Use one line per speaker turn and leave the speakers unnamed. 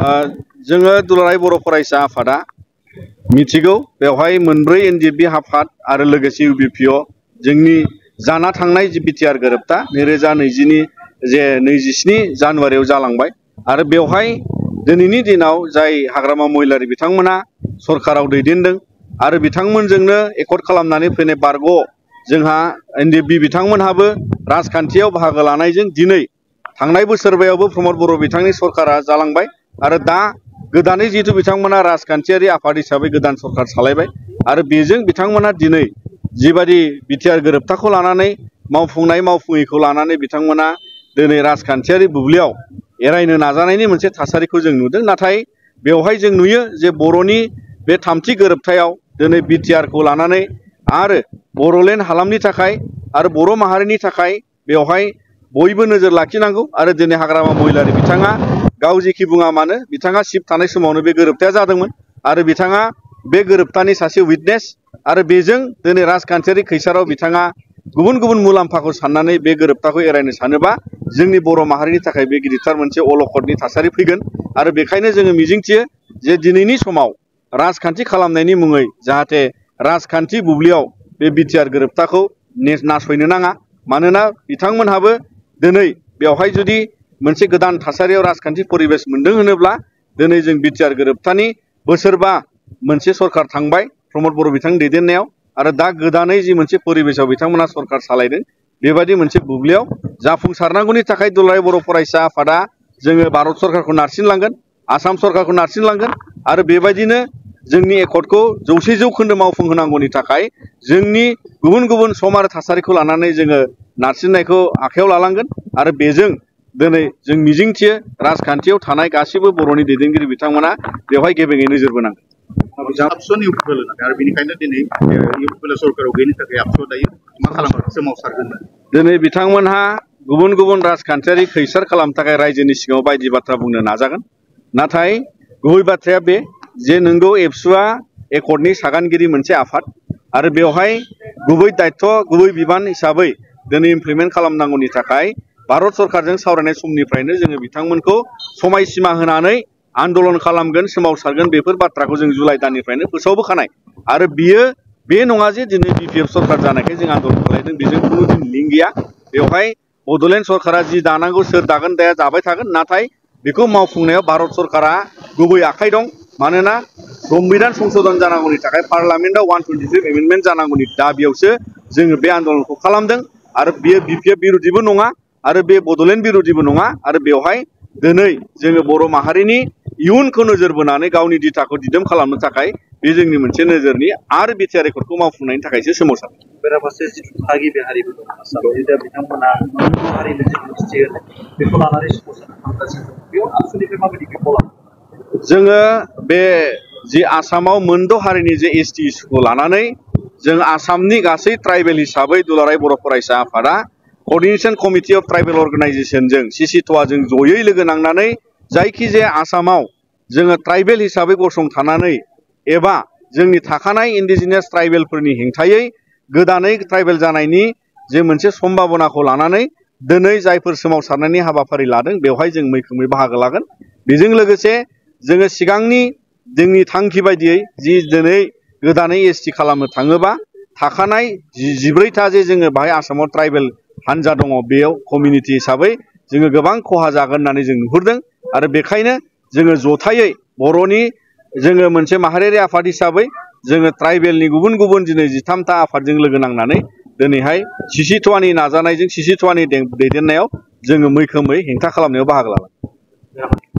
जोङो दुलाराय बर' फरायसा आफादा मिथिगौ बेवहाय मोनब्रै एनडिएफबि आफाद आरो लोगोसे इउबिपिअ जोंनि जाना थांनाय जि बिटिआर गोरोबथा 2020 जे 27 जानुवारियाव जालांबाय आरो बेवहाय दिनैनि दिनाव जाय हाग्रामा महिलारि बिथांमोना सरकाराव दैदेनदों आरो बिथांमोनजोंनो एकर्ड खालामनानै फैनाय बारग' जोंहा एनडिएफबि बिथांमोनहाबो राजखान्थियाव बाहागो लानायजों दिनै थांनाय बोसोरबायावबो प्रमद बर' बिथांनि सरकारा जालांबाय आरो दा गोदानै जिहेतु बिथांमोना राजखान्थियारि आफाद हिसाबै गोदान सरकार सालायबाय आरो बेजों बिथांमोना दिनै जिबादि बिटिआर गोरोबथाखौ लानानै मावफुंनाय मावफुङैखौ लानानै बिथांमोना दिनै राजखान्थियारि बुब्लियाव एरायनो नाजानायनि मोनसे थासारिखौ जों नुदों। नाथाय बेवहाय जों नुयो जे बर'नि बे थामथि गोरोबथायाव दिनै बिटिआरखौ लानानै आरो बर'लेण्ड हालामनि थाखाय आरो बर' माहारिनि थाखाय बेवहाय बयबो नोजोर लाखिनांगौ आरो दिनै हाग्रामा महिलारि बिथाङा गाव जेखि बुङा मानो बिथाङा सिफ थानाय समावनो बे गोरोबथाया जादोंमोन आरो बिथाङा बे गोरोबथानि सासे उइटनेस आरो बेजों दिनै राजखान्थियारि खैसाराव बिथाङा गुबुन गुबुन मुलाम्फाखौ साननानै बे गोरोबथाखौ एरायनो सानोबा जोंनि बर' माहारिनि थाखाय बे गिदिरथार मोनसे अलखदनि थासारि फैगोन आरो बेखायनो जोङो मिजिंथियो जे दिनैनि समाव राजखान्थि खालामनायनि मुङै जाहाथे राजखान्थि बुब्लियाव बे बिटिआर गोरोबथाखौ नासयनो नाङा मानोना बिथांमोनहाबो दिनै बेवहाय जुदि मोनसे गोदान थासारियाव राजखान्थि परिबेस मोनदों होनोब्ला दिनै जों बिटिआर गोरोबथानि बोसोरबा मोनसे सरकार थांबाय प्रमद बर' बिथांनि दैदेननायाव आरो दा गोदानै जि मोनसे परिबेसाव बिथांमोना सरकार सालायदों बेबायदि मोनसे बुब्लियाव जाफुंसारनांगौनि थाखाय दुलाराय बर' फरायसा आफादा जोङो भारत सरकारखौ नारसिनलांगोन आसाम सरकारखौ नारसिनलांगोन आरो बेबायदिनो जोंनि एकर्डखौ 100 जौखोन्दो मावफुंहोनांगौनि थाखाय जोंनि गुबुन गुबुन सम आरो थासारिखौ लानानै जोङो नारसिननायखौ आखायाव लालांगोन आरो बेजों दिनै जों मिजिंथियो राजखान्थियाव थानाय गासिबो बर'नि दैदेनगिरि बिथांमोना बेवहाय गेबेङै नोजोर बोनांगोन।
आबसुनि इउपिपिएल आरो बेनिखायनो दिनै इउपिपिएल सरकाराव गैयिनि थाखाय आबसुआ दायो मा खालामो सोमावसारगोन
दिनै बिथांमोनहा गुबुन गुबुन राजखान्थियारि खैसार खालामनो थाखाय रायजोनि सिगाङाव बायदि बाथ्रा बुंनो नाजागोन नाथाय गुबै बाथ्राया बे जे नोंगौ एबसुआ एकर्डनि सागानगिरि मोनसे आफाद आरो बेवहाय गुबै दायथ' गुबै बिबान हिसाबै दिनै इमप्लिमेन्ट खालामनांगौनि थाखाय भारत सरकारजों सावरायनाय समनिफ्रायनो जोङो बिथांमोनखौ समायसीमा होनानै आन्दलन खालामगोन सोमावसारगोन बेफोर बाथ्राखौ जों जुलाइ दाननिफ्रायनो फोसावबोखानाय आरो बियो बे नङा जे दिनै बिपिएफ सरकार जानायखाय जों आन्दलन खालामदों बेजों खुनु दिन लिंक गैया। बेवहाय बड'लेण्ड सरकारा जि दानांगौ सोर दागोन दाया दाबाय थागोन नाथाय बेखौ मावफुंनायाव भारत सरकारा गुबै आखाइ दं मानोना संबिधान संशोधन जानांगौनि थाखाय पार्लामेन्टआव 125 एमेन्डमेन्ट जानांगौनि दाबियावसो जोङो बे आन्दलनखौ खालामदों आरो बेयो बिपिएफ बिरोधिबो नङा आरो बे बड'लेण्ड बिरोधिबो नङा आरो बेवहाय दिनै जोङो बर' माहारिनि इयुनखौ नोजोर बोनानै गावनि दिथाखौ दिदोम खालामनो थाखाय बे जोंनि मोनसे नोजोरनि आरो बिटिआर एकर्डखौ मावफुंनायनि थाखायसो सोमावसारदों।
बेराफारसे जिथु थागिबि हारिबो दं आसामाव दा बिथांमोना हारिनो जि मिनिस्ट्रि बेखौ लानानै सोमावसारनो थांगासिनो दं बेयाव आबसुनिफ्राय माबायदि बिफाव लागोन
जोङो बे जि आसामाव मोनद' हारिनि जे एसटि इस्युखौ लानानै जों आसामनि गासै ट्राइबेल हिसाबै दुलाराय बर' फरायसा आफादा क'र्डिनेशन कमिटि अफ ट्राइबेल अर्गेनाइजेशनजों सिसिट'आजों जयै लोगो नांनानै जायखिजाया आसामाव जोङो ट्राइबेल हिसाबै गसंथानानै एबा जोंनि थाखानाय इन्डिजिनियास ट्राइबेलफोरनि हेंथायै गोदानै ट्राइबेल जानायनि जे मोनसे सम्भाबनाखौ लानानै दिनै जायफोर सोमावसारनायनि हाबाफारि लादों बेवहाय जों मैखोमै बाहागो लागोन। बेजों लोगोसे जोङो सिगांनि जोंनि थांखि बायदियै जि दिनै गोदानै एसटि खालामनो थाङोबा थाखानाय 14टा जे जोङो बाहाय आसामाव ट्राइबेल हान्जा दङ बेयाव कमिउनिटि हिसाबै जोङो गोबां खहा जागोन होननानै जों नुहुरदों आरो बेखायनो जोङो जथायै बर'नि जोङो मोनसे माहारियारि आफाद हिसाबै जोङो ट्राइबेलनि गुबुन गुबुन दिनै 13टा आफादजों लोगो नांनानै दिनैहाय सिसिट'आनि नाजानायजों सिसिट'आनि दैदेननायाव जोङो मैखोमै हेंथा खालामनायाव बाहागो लागोन।